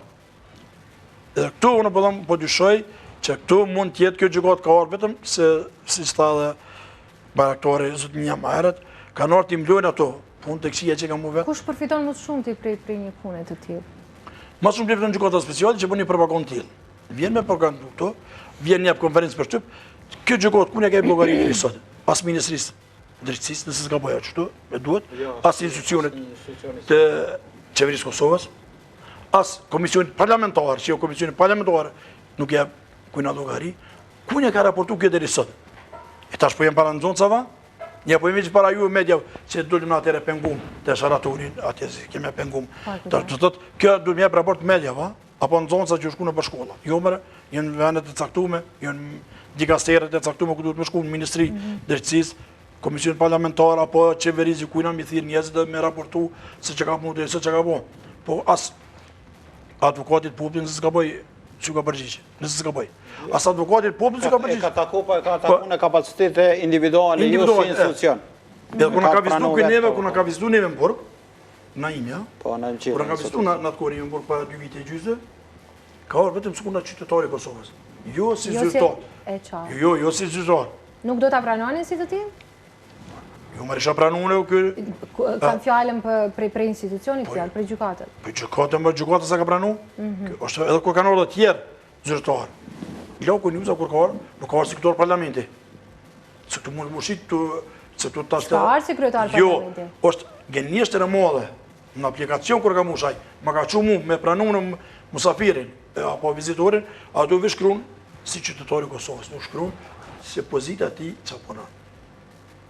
Edhe këtu unë po them, po dyshoj që këtu mund të jetë kjo gjykatë ka ardhur vetëm se siç tha edhe Bajraktari zotnia më herët, kanë ardhur t'i mblojnë ato punë të këqija që kanë bo vetë. Kush përfiton më shumë ti prej prej një pune të tillë? Më shumë përfiton gjykata speciale që bën një propagandë të tillë. Vjen me propagandë këto, vjen një konferencë për shtyp, kjo gjykatë ku ne kemi llogari sot, as ministrisë drejtësisë, nëse s'ka bëja qëtu, me duhet, jo, as institucionit të qeverisë Kosovës, as komisionit parlamentar, që jo komisionit parlamentar, nuk jep kujna llogari, kujna ka raportu kjo deri sot. E tash po jem para nxënësave, një po jemi që para ju media, që dulim në atëre pengum, të sharatorin, atje si kemi pengum. Tash do të thotë, kjo duhet me jep raport mediave, apo nxënësa që shku nëpër shkolla. Jo more, janë vendet e caktume, janë dikasteret e caktume ku duhet me shku në Ministri mhm. Drejtësisë, Komision Parlamentar apo qeverisë kujna mi thirr njerëzit dhe me raportu se çka ka punë se çka ka bo. Po as avokatit popullit nëse s'ka bëj, s'u ka përgjigj, nëse s'ka bëj. As avokatit popullit s'u ka përgjigj. E ka taku, po e ka taku po- në kapacitete individuale, jo si institucion. Edhe kur na ka vizitu neve, kur na ka vizitu neve në burg, Naimja, po, Naim kur na ka vizitu në atë kohë në burg para dy vite e gjysë, ka ardhur vetëm sikur na qytetari i Kosovës. Jo si jo zyrtar. E qartë. Jo, jo si zyrtar. Nuk do ta pranonin si të tillë? Jo, më risha pranu unë, kë... Kam fjalën për prej prej institucionit, po, fjalë, prej gjykatës. Për gjykatën, për gjykatën s'e ka pranu? Mhm. është edhe kur kanë ardhur të tjerë zyrtar. Glauk Konjufca kur ka ardhur, nuk ka ardhur si kryetar parlamenti. Se këtu mund të mushit të se këtu tash Ka ardhur si kryetar jo, parlamenti. Jo, është gënjeshtër e madhe. Në aplikacion kur ka mush ai, më ka çu mu me pranu në musafirin apo vizitorin, aty veç shkruan si qytetar i Kosovës, nuk shkruan se pozita e tij çka punon.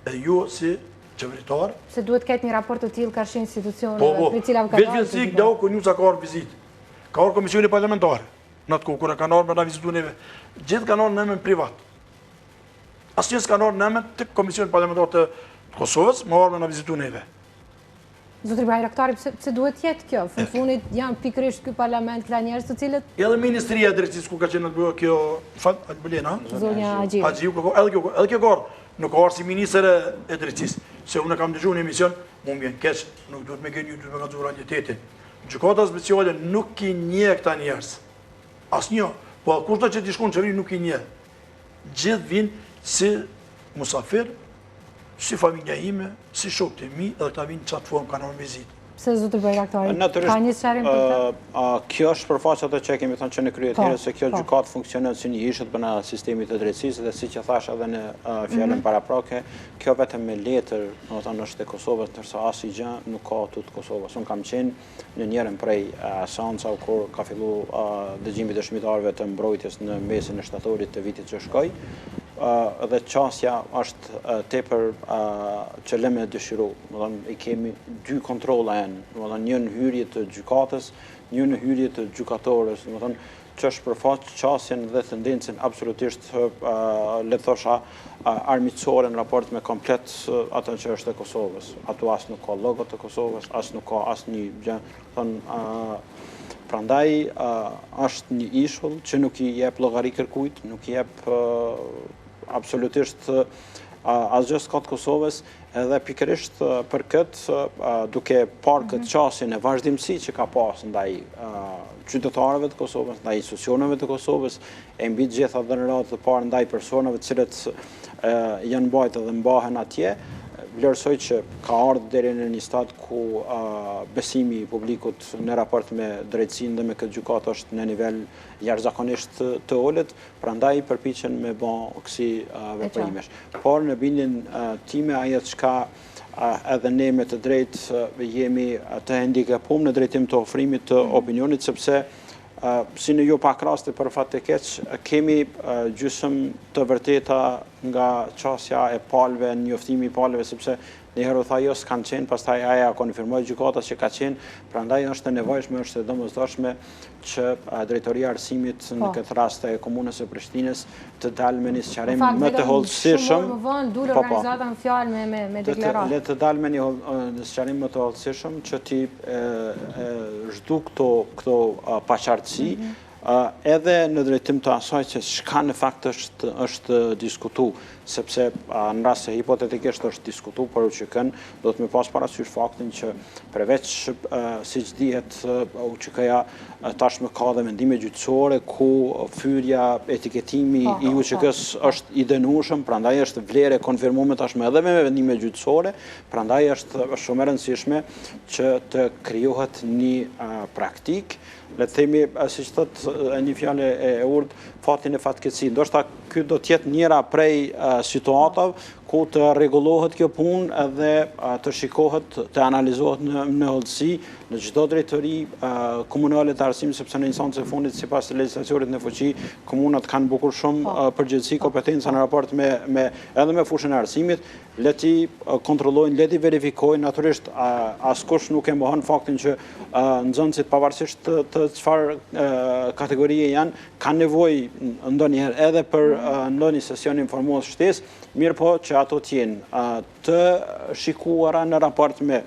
E jo si qeveritar. Se duhet ketë një raport të tillë karshi institucioneve, po, po, prej cilave ka dalë. Veç si Glauk Konjufca ka ardhur vizitë. Ka ardhur komisioni parlamentar. Në atë kohë kur kanë ardhur me na vizitu neve, gjithë kanë ardhur në emër privat. Asnjë s'ka ardhur në emër të Komisionit Parlamentar të Kosovës, me ardhur me na vizitu neve. Zotri Bajraktari, pse, pse duhet të jetë kjo? Fund fundit janë pikërisht ky parlament, këta njerëz të cilët Edhe Ministria e Drejtësisë ku ka qenë atë kjo, fal, Albulena, Zonja Haxhiu. Haxhiu, edhe kjo, edhe kjo ka ardhur, nuk ka ardhur si ministër e Drejtësisë. Se unë kam dëgjuar në emision, mu më vjen keq, nuk duhet me gënjy, duhet me kallzu realitetin. Gjykata speciale nuk i njeh këta njerëz. Asnjë, po kushdo që t'i shkon në qeveri nuk i njeh. Gjithë vinë si musafir, si familja ime, si shokët e mi, edhe këta vinë qatë formë kanë në vizitë. Pse zotri Bajraktari, ka një sqarim për këtë? Kjo është shpërfaq ato që e kemi thënë që në krye të herës, se kjo po. gjykatë funksionon si një ishull brenda sistemit të drejtësisë dhe siç e thash edhe në fjalën mhm. paraprake, kjo vetëm me letër, domethënë është e Kosovës, ndërsa asnjë gjë nuk ka aty të Kosovës. Unë kam qenë në njërën prej seancave kur ka fillu dëgjimi i dëshmitarëve të mbrojtjes në mesin e shtatorit të vitit që shkoi, dhe qasja është tepër që lë me dëshiru. Domethënë, i kemi dy kontrolla janë, domethënë, një në hyrje të gjykatës, një në hyrje të gjykatores, domethënë, që shpërfaq qasjen dhe tendencën absolutisht, le të thosha, armiqësore në raport me komplet atë që është e Kosovës. Ato as nuk ka logo të Kosovës, as nuk ka asnjë gjë. Thonë, prandaj është një ishull që nuk i jep llogari kërkujt, nuk i jep absolutisht asgjë s'ka të Kosovës, edhe pikërisht për këtë, duke parë këtë mhm. qasje në vazhdimësi që ka pas ndaj qytetarëve të Kosovës, ndaj institucioneve të Kosovës, e mbi të gjitha dhe në radhë të parë ndaj personave të cilët janë mbajtë dhe mbahen atje, vlerësoj që ka ardhë deri në një stad ku besimi i publikut në raport me drejtësinë dhe me këtë gjykatë është në nivel jashtëzakonisht të ulët, prandaj përpiqen me ba kësi veprimesh. Por në bindjen time ajo çka edhe ne me të drejtë jemi të hendikepum në drejtim të ofrimit të mhm. opinionit, sepse si në jo pak raste për fat të keq, kemi gjysëm të vërteta nga qasja e palëve, njoftimi i palëve, sepse njëherë u tha jo s'kanë qenë, pastaj aja konfirmoi gjykata që ka qenë, prandaj është e nevojshme, është e domosdoshme që drejtoria e arsimit në po. këtë rast e komunës së Prishtinës të dalë me një sqarim më të hollësishëm. Shumë më vonë dul po, po. organizata në fjalë me me me deklaratë. Le të dalë me një sqarim më të hollësishëm që t'i zhduk këto këto paqartësi, mhm. edhe në drejtim të asaj që çka në fakt është është diskutu, sepse në rast se hipotetikisht është diskutu për UÇK-n, duhet me pas parasysh faktin që përveç siç dihet UÇK-ja tashmë ka dhe vendime gjyqësore ku fyrja, etiketimi po, i UÇK-së po. është i dënueshëm, prandaj është vlerë e konfirmuar tashmë edhe me vendime gjyqësore, prandaj është shumë e rëndësishme që të krijohet një praktikë Le të themi, siç thotë një fjalë e urtë, fati në fatkeqësi. Ndoshta ky do të jetë njëra prej situatave ku të rregullohet kjo punë edhe të shikohet, të analizohet në në hollësi në çdo drejtori komunale të arsimit, sepse në instancë të fundit sipas legjislacionit në fuqi, komunat kanë bukur shumë po. përgjegjësi, kompetenca në raport me me edhe me fushën e arsimit, le t'i kontrollojnë, le t'i verifikojnë, natyrisht askush nuk e mohon faktin që nxënësit pavarësisht të çfarë kategorie janë, kanë nevojë ndonjëherë edhe për ndonjë sesion informues shtesë, mirëpo që ato të jenë të shikuara në raport me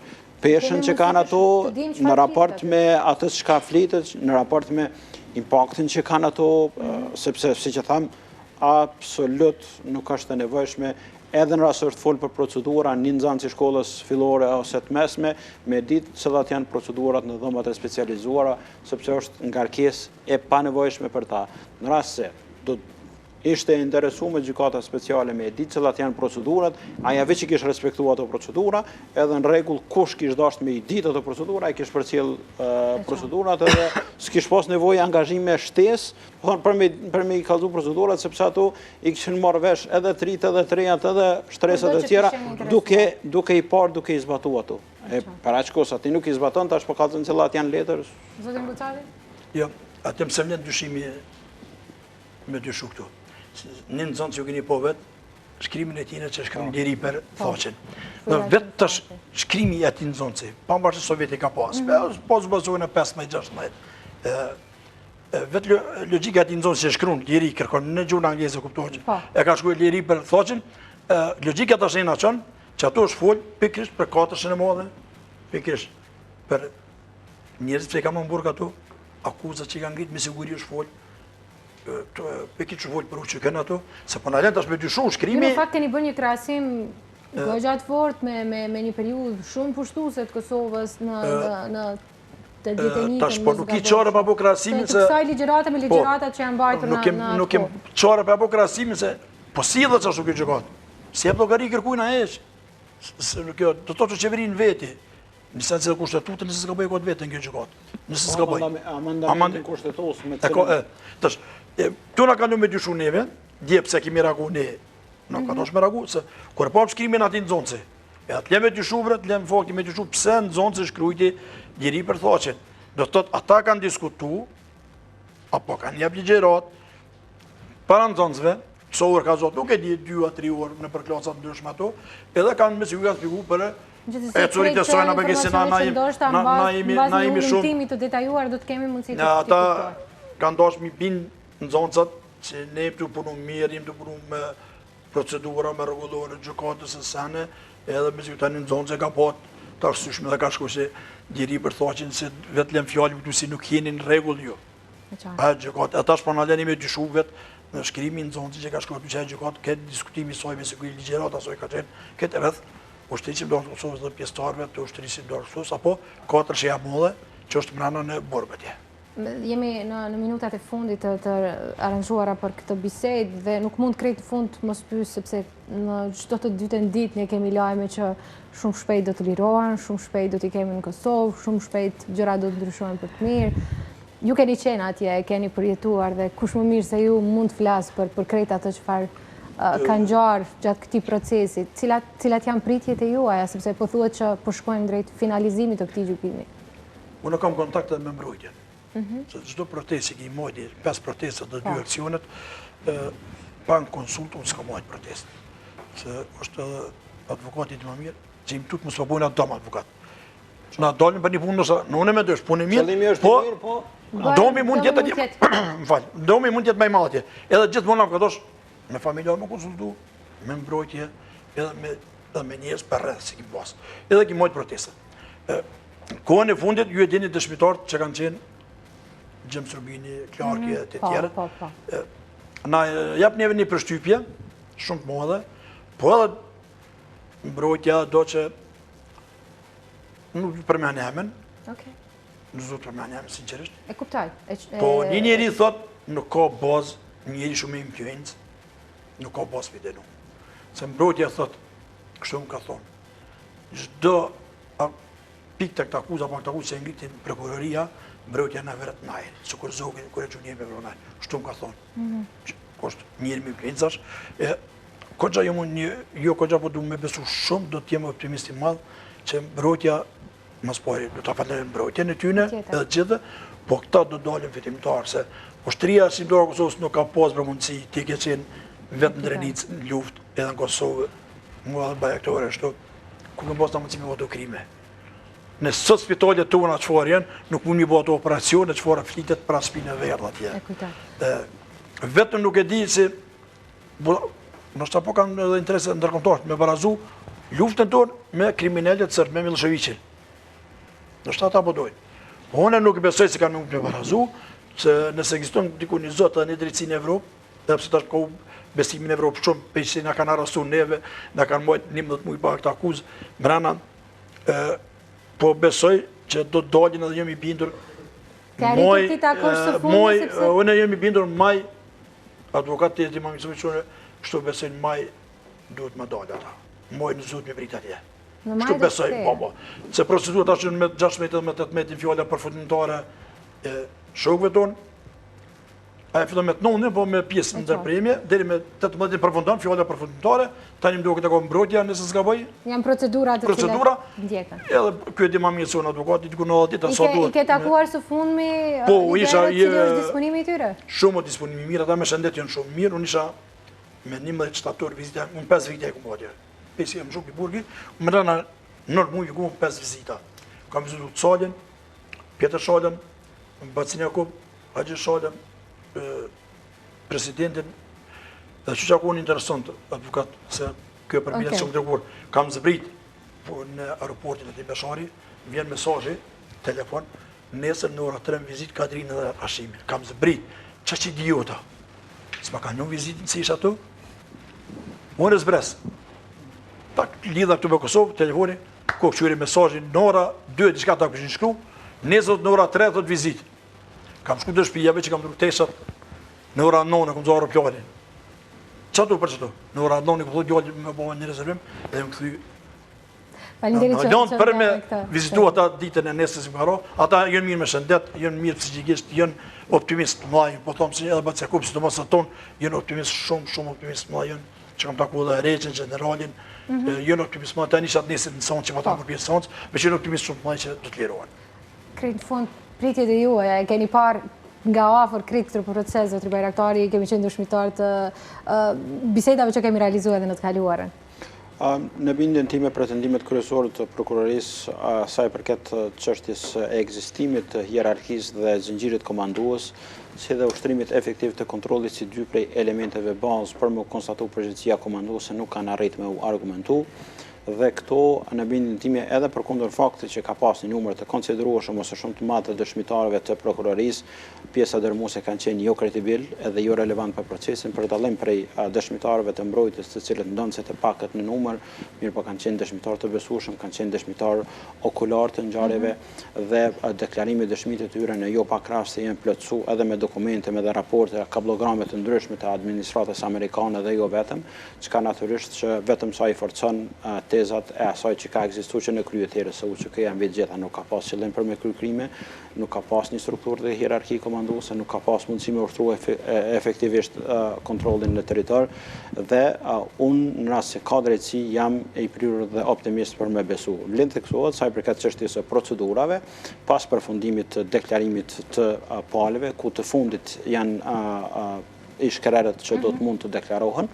peshën që kanë ato, në raport me atë çka flitet, në raport me impaktin që kanë ato, sepse siç e thamë, absolut nuk është e nevojshme Edhe në rast se është folë për procedura, një nxënës i shkollës fillore ose të mesme, me ditë cilat janë procedurat në dhomat e specializuara, sepse është ngarkesë e panevojshme për ta. Në rast se do ishte e interesume gjykata speciale me ditë cilat janë procedurat, aja veç i kish respektu ato procedura, edhe në rregull kush kish dashtë me i ditë ato procedura, i kish përcjell procedurat edhe s'kish pas nevojë angazhime shtesë, Thonë, për me, për me i kallzu procedurat, sepse ato i kishin marrë vesh edhe të rinjtë, edhe të rejat, edhe shtresat e tjera, duke, duke i parë, duke i zbatu ato. E për aq kohë sa ti nuk i zbaton, tash po kallzon cilat janë letër. Zotin Gucati? Jo, atë më s'më len dyshimi me dyshu këtu. Një nxënës ju keni po vetë, shkrimin e tina që shkruan po. liri për po. Thaçin. Dhe vetë tash shkrimi i atij nxënësi, pavarësisht sa vjet i ka pas, mhm. po zbazohen në 15-16, Vetë logjika e atij nxënësi që shkruan liri kërkon në gjuhën angleze kuptohet. Po. E ka shkruar liri për Thaçin, logjika tash na çon që ato është fol pikërisht për katërshen e madhe, pikërisht për njerëzit që i kanë në burg ato, akuzat që i kanë ngrit me siguri është fol pikërisht është fol për UÇK-në ato, se po na lën tash me dyshu shkrimi. Ju në fakt keni bërë një krahasim goxha të fort me me me një periudhë shumë pushtuese të Kosovës në në në Tash po nuk ki qare pa bo krahasimin se... Të kësaj ligjërate me po, ligjëratat që janë mbajtur në atë Nuk kem qare pa bo krahasimin se... Po si dhe që ashtu kjo gjykatë? S'i jep llogari kërkujna hiç? Kjo, do të thotë që qeverinë veti. Nëse në kushtetutën, nëse s'ka bëjë këtë vetë në kjo gjykatë. Nëse s'ka bëjë. Amendamentin kushtetues me cilën... Tash, tu na kanë me dyshu neve, dje pse kemi reagu ne, nuk ka tash me reagu, se kur e pa shkrimin atij nxonësi, E atë lem me dyshu bre, të lem fakti me dyshu pse nxonësi shkrujti liri për Thaçin. Do të thotë ata kanë diskutu, apo kanë jep ligjërat, para nxonësve, sa orë ka zotë, nuk e di, 2 a 3 orë nëpër klasa të ndryshme ato, edhe kanë me siguri kanë shpjegu për ecuritë e saj, na bëgë se na na jemi na jemi na jemi shumë të detajuar do të kemi mundësi të ata kanë dashur mi bind nxonësat që ne jemi tu punu mirë, jemi tu punu me. procedura, me rregullore gjykatës e sene, edhe me gjithë tani nxonëse ka pa të arsyeshme dhe ka shku si njeri për Thaçin se vetë lënë fjalën këtu si nuk jeni në rregull ju. A gjykatë, e tash po na lëni me dyshu vetë në shkrimin nxonësi që ka shkruar që gjykatë, këtë diskutimi saj me siguri ligjërata saj ka qenë, këtë rreth ushtrisë çlirimtare të Kosovës dhe pjesëtarëve të ushtrisë çlirimtare të Kosovës apo katër e madhe që është mrena në burg atje. Jemi në në minutat e fundit të, të aranzhuara për këtë bisedë dhe nuk mund krejt në fund mos pyes sepse në çdo të dytën ditë ne kemi lajme që shumë shpejt do të lirohen, shumë shpejt do t'i kemi në Kosovë, shumë shpejt gjërat do të ndryshojnë për të mirë. Ju keni qenë atje, e keni përjetuar dhe kush më mirë se ju mund të flasë për për krejt atë çfarë ka ngjarë gjatë këtij procesi. Cilat cilat janë pritjet e juaja, sepse po thuhet që po shkojmë drejt finalizimit të këtij gjykimi. Unë kam kontakt edhe me mbrojtjen. Mhm. Se çdo protestë që ki majtë, 5 protestat dhe 2 po. aksionet, pa në konsult, unë s'kam majtë protestë. Se është edhe advokati të më mirë, që im tutë mos po bojnë atë dom advokat. Na dalin për një punë, nëse në unë e mendoj, është punë e mirë, po, mirë, po, domi mund të jetë më fal, domi mund të jetë më i madh atje. Edhe gjithmonë avokat është me familjar me konsultu, me mbrojtje, edhe me edhe me njerëz përreth si ki pas. Edhe ki majtë protestat. Kohën e fundit, ju e dini dëshmitarët që kanë qenë James Rubini, Clarki mhm. e të po, tjerët. Po, po. Na jap neve një përshtypje, shumë të madhe, po edhe mbrojtja do që nuk përmend emën. Okej. Nuk do të përmend emën sinqerisht. E kuptoj. Po një njeri thot nuk ka bazë, një njeri shumë influencë, nuk ka bazë me dënu. Se mbrojtja thot, kështu më ka thonë, çdo pikë të aktakuza, apo aktakuzë që e ngritin prokuroria, mbrojtja na vret në ajër, sikur zogin, kur e gjun me vret në ajër, kështu më ka thonë. Mm -hmm. Është njeri me influencash, e, kogja jo mund një, jo kogja po du me besu shumë, do të jem optimist i madh, që mbrojtja, më së pari, do ta falënderoj mbrojtjen e tyne, edhe gjithë, po këta do dalin fitimtar, se ushtria çlirimtare e Kosovës nuk ka pas për mundësi, ti ke qenë vetë në Drenicë, në luftë, edhe në Kosovë, mua edhe bajaktore, ashtu, ku më pas në mundësi me bo krime. Në sot spitalet tona çfarë janë, nuk mund mi bo ato operacione çfarë flitet pra shpinë e verdhë atje. E Vetëm nuk e di se ndoshta po kanë edhe interese ndërkombëtare me barazu luftën tonë me kriminelët serbë, me Millosheviqin. Ndoshta ata po dojnë. Po unë nuk besoj se kanë mund me barazu, se nëse ekziston diku një zot dhe një drejtësi në Evropë, Edhe pse tash ka besimi në Evropë shumë, prej që na kanë arrestu neve, na kanë majtë 11 muaj pa aktakuzë, mrena, po besoj që do të dalin edhe jam i bindur, maj, maj, unë jam i bindur, maj, advokat të jetë më që unë, kështu besoj në maj, duhet me dalë ata, maj në zut me prit atje. Kështu besoj, po, po. Se procedura tash me 16 dhe me 18 fjala përfundimtare e shokëve tonë, Ajo fillon me të nënën, po me pjesë ndërprerje, deri me 18 përfundon, fjala përfundimtare, tani më duket e ka mbrojtja nëse s'gaboj. Janë procedura të cilat ndjeken. Edhe ky e di ma mirë se unë advokati, diku 90 ditë sa duhet. I ke takuar së fundmi po, isha, cili është disponimi i tyre? Shumë disponimi i mirë, ata me shëndet janë shumë mirë, unë isha me 11 shtator vizita, unë 5 vite e kom atje. Pesë jam shumë i burgi, unë mrena në muaj ku 5 vizita. Kam vizitu Calin, Pjetër Shalën, Bacin Jakup, Haxhi Shalën, presidentin, dhe që që ka interesant, advokat, se kjo për mjetë shumë të kur, kam zbrit po, në aeroportin Adem Jashari, vjen mesazhi, telefon, nesër në ora 3 në vizitë, Kadrinë dhe Hashimin, kam zbrit, që që idiota, s'ma ka një vizitën si isha tu, unë e zbres, tak lidha këtu me Kosovë, telefoni, ku këqyri mesazhin, në ora 2 e diçka ta kishin shkru, nesër në ora 3 thot vizitë, Kam shku te shpia, veç që kam ndru teshat, në ora 9 e kom zonë aeroplanin. Qato për qato? Në ora 9 e kom thonë djalë me bo një rezervim, dhe më kthy. Faleminderit që që për me vizitu ata ditën e nesër si më ka ata janë mirë me shëndet, janë mirë psiqikisht, janë optimist të mëdhenj, po them se edhe Bac Jakup, sidomos aton, janë optimist shumë, shumë optimist të mëdhenj, që kam taku edhe Rexhën, generalin, mm -hmm. janë optimist të mëdhenj, tani isha të nesër në seancë që pa ta po. për pjesë seancë, me që janë optimist shumë të mëdhenj që do të lirohen. Krejt në fund, pritjet e juaja, e keni parë nga afër krejt këtë proces, zotri Bajraktari, kemi qenë dëshmitar të bisedave që kemi realizuar edhe në të kaluarën. Në bindjen time pretendimet kryesore të prokurorisë sa i përket çështjes së ekzistimit të hierarkisë dhe zinxhirit komandues, si dhe ushtrimit efektiv të kontrollit si dy prej elementeve bazë për me u konstatu përgjegjësia komanduese nuk kanë arritë me u argumentu dhe këto në bindjen time edhe përkundër faktit që ka pas një numër të konsiderueshëm ose shumë të madh të dëshmitarëve të prokurorisë, pjesa dërmuese kanë qenë jo kredibil edhe jo relevant për procesin, për dallim prej dëshmitarëve të mbrojtjes të cilët ndonëse të pakët në numër, mirëpo kanë qenë dëshmitarë të besueshëm, kanë qenë dëshmitarë okularë të ngjarjeve dhe deklarimi dëshmitë e tyre në jo pak raste janë plotësu edhe me dokumente, me dhe raporte, kabllograme të ndryshme të administratës amerikane dhe jo vetëm, çka natyrisht që vetëm sa i forcon tezat e asaj që ka ekzistu që në krye të herës se UÇK-ja mbi të gjitha nuk ka pas qëllim për me kry krime, nuk ka pas një strukturë dhe hierarki komanduese, nuk ka pas mundësi me ushtru efektivisht kontrollin në territor dhe unë në rast se ka drejtësi jam i prirur dhe optimist për me besu. Vlen të theksohet sa i përket çështjes së procedurave, pas përfundimit të deklarimit të palëve, ku të fundit janë ish-krerët që do të mhm. mund të deklarohen,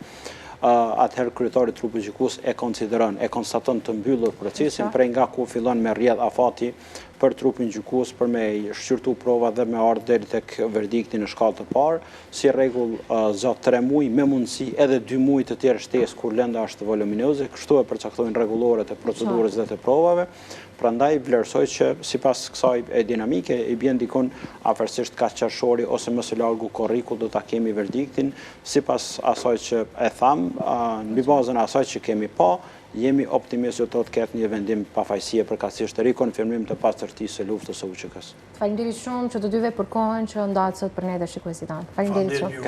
atëherë kryetari i trupit gjykues e konsideron, e konstaton të mbyllur procesin, prej nga ku fillon me rrjedh afati për trupin gjykues për me shqyrtu prova dhe me ardhë deri tek verdikti në shkallë të parë, si rregull zgjat 3 muaj, me mundësi edhe 2 muaj të tjerë shtesë kur lënda është voluminoze, kështu e përcaktojnë rregulloret e procedurës dhe të provave, prandaj vlerësoj që sipas kësaj dinamike i bjen dikun afërsisht ka qershori ose më së largu korriku do ta kemi verdiktin, sipas asaj që e thamë, mbi bazën e asaj që kemi pa, Jemi optimistë që do të ketë një vendim pafajësie, përkatësisht rikonfirmim të pastërtisë së luftës së UÇK-së. Faleminderit shumë që të dyve për kohën që ndatë sot për ne dhe shikuesit tanë. Faleminderit shumë.